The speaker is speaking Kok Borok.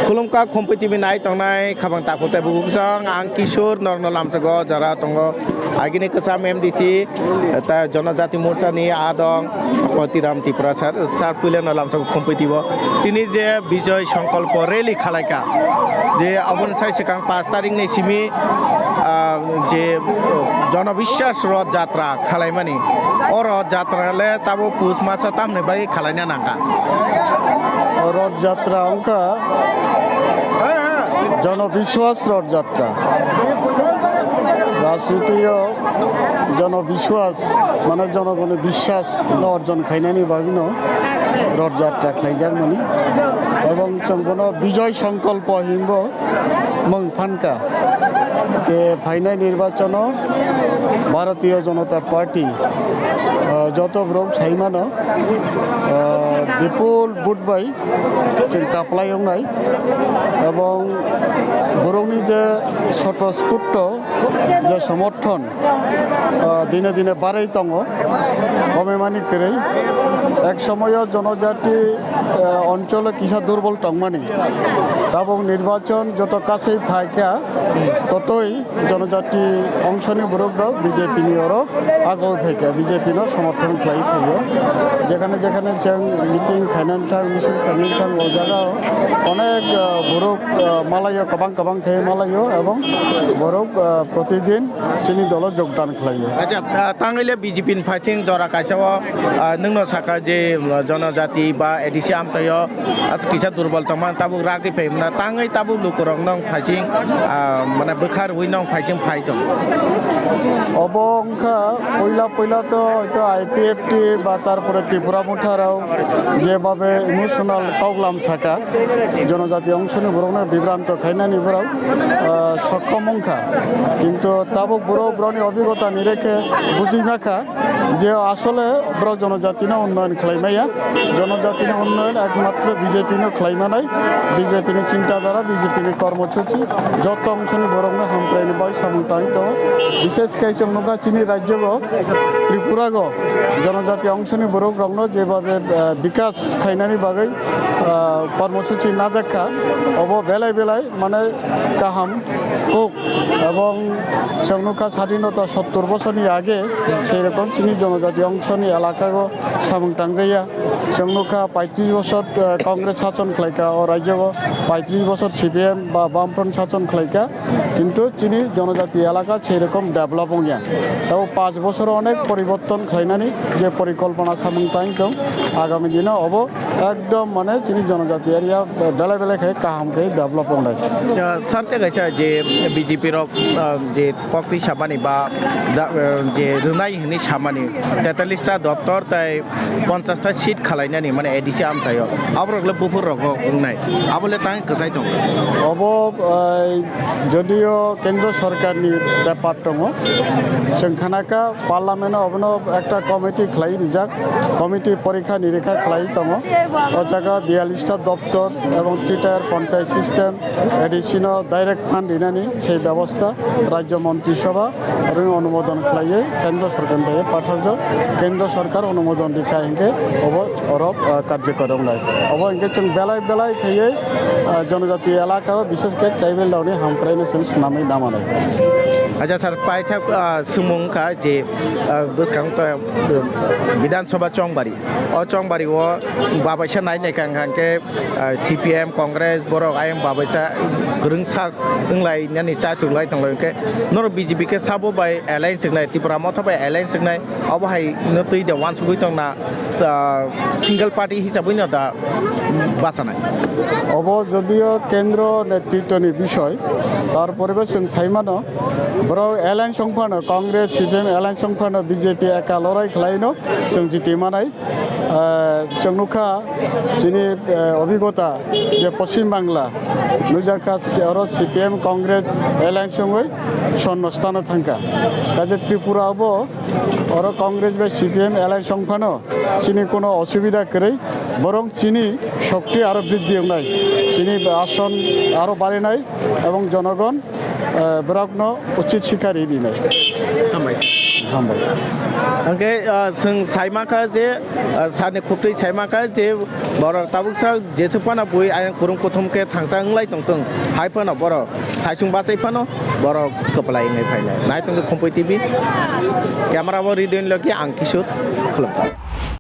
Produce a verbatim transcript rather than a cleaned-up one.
Khulumkha Khumpui T V nai tongnai khabang takhuk tei bukhuk song, ang Kishore norokno lamchago jora tongo. Agini kwcham M D C ta Jonojati Morcha ni adong Kotiram Tripura sir, sir puilano lamchago Khumpui T V o. Tini je Bijoy Sankalpa Rally khalaikha, je aboni sai swkang paanch tarik ni simi, ah, je Jonobiswas Roth Jatra khalaimani. O Roth Jatra le tabuk pus masa tamni bagwi khalaina nangkha. O Roth Jatra wngkha Jonobiswas Roth Jatra. Rajniti o Jonobiswas, mane jonogoni biswas no orjon khainani bagwino Roth Jatra khlaijakmani. Ebong chwng bono Bijoy Sankalpa hinbo mung phankha je phainai nirbachano Bharatiya Janata Party, ah, joto borok saimano, ah, bipul vote bai chwng kaplai wngnai, ebong borokni je sotosputo je somorthon, ah, dine dine barwi tongo, komemani kwrwi. Ek somoyo jonojati, ah, oncholo kisa durbol tongmani, tabuk nirbachon joto kasai phaikha, totoi jonojati ongsoni borok rok B J P ni oro agoi phaikha, B J P no somorthon khlai phaio. Jekhane jekhane chwng meeting khainani thang, misil khainani thang, o jaga o onek, ah, borok, ah, malaio, kwbang kwbang khe malaio, ebong borok, ah, protidin chini dolo jogdan khlaio. Acha, ah, tangwi le B J P ni phaising jora kaisa o, ah, nwngno saka je, ah, jonojati ba A D C amchaio, ah, kisa durbol tongma tabuk ragwi phaimana, tangwi tabuk lukurok nong phaising, ah, mane bwkha rwui nong phaising phai tong. Obo wngkha puila puila to hoito I P F T ba tarpore Tripura Motha rok jebabe emotional koklam saka, jonojati ongsoni borokno bibranto khainani borok, ah, sokkam wngkha. Kintu tabuk borok borokni obhigota ni rekhe bujima kha je asole borok jonojatino unnoyon khlai maya. Jonojatino unnoyon ekmatro B J P no khlai manai, B J P ni chinta dhara, B J P ni kormosuchi, joto ongsoni borokno hamkraini bai samung tangwi tongo. Bishesh khe chwng nukha chini rajyo go, Tripura go, jonojati ongsoni borok rokno jebabe, eh, bikas khainani bagwi, eh, kormosuchi najak kha, obo belai belai mane kaham kuk, ebong chwng nukha sadinota sottor bosorni age sei rokom chini jonojati ongsoni elaka go samung tangjaya. Chwng nukha paitris bosor, eh, Congress sachon khlaikha o rajyo go, paitris bosor C P M ba Bamfront sachon khlaikha, kintu chini jonojati elaka sei rokom develop wngya. Tabo panch bosoro onek poriborton khlainani je porikolpona samung tang tong, agami dino obo ekdom mane chini jonojati area belai belai khai kaham khai develop wngnai. Ah, sir, tei kaisa je B J P rok, ah, je koktwi samani ba da, ah, je rwnai hwnwi samani, tetalista doptor tei ponchas ta seat khalainani, mane A D C amchaio, aborok le buphur rogo wngnai, abo le tang kwchai tongo. Obo, ah, jodio kendro sorkarni bepar tongo, chwng khanakha parliament-o obono ekta committee khlai rijak, committee porikha nirikha khlai tongo. O jaga biyalista doptor ebong three tier panchayat system, A D C no direct fund rinani sei bebosta Rajya Montri Sabha oro onumodon khlaiwi Kendra Sorkar bai pathakjak. Kendra Sorkar onumodon rikha hinkhe obo oro, ah, karjokor wngnai. Obo hinkhe chwng belai belai khaiwi, ah, jonojati elaka o, bishesh khe tribal rokni hamkraino chwng swnamwi namanai. Acha sir, paithak, ah, swngmung wngkha je, ah, bwskang to, ah, Bidhan Sabha Chongbari. O Chongbari o babaisa nai nai kang kang khe, ah, C P M, Congress, borok ayang babaisa kwrwngsa wnglai nani chatung lai tong lai khe, norok B J P khe sabo bai alliance wngnai, Tipra Motha bai alliance wngnai, obo hai no twi de wansugwi tong na, sa-, single party hisabwi no da bachanai. Obo jodio kendro netritwni bisoi, tarpore bo chwng sai mano, borok alliance wng phano, Congress, C P M alliance wng phano, B J P eka lorai khlai no chwng jiti manai. Ah, chwng nukha chini, eh, obhigota je Poschim Bangla nukjakha, oro C P M Congress alliance wngwi sonno stano thangkha. Kaje Tripura bo oro Congress bai C P M alliance wng phano chini kono osubida kwrwi, borong chini shokti aro briddhi wngnai, chini ason aro barinai ebong jonogon, eh, borokno uchit sikha ri rinai. Hambai. Hwnkhe, ah, chwng saimankha je, ah, sani khubtwi saimankha je borok tabuksa jesuk phano bui ayang kwrwng kuthum khe thangsa wnglai tongthwng hai phano borok saichung bachai phano borok kwplai wngwi phainai. Naitongdi Khumpui T V, camera o Ridin Loki, ang Kishore, khulumkha.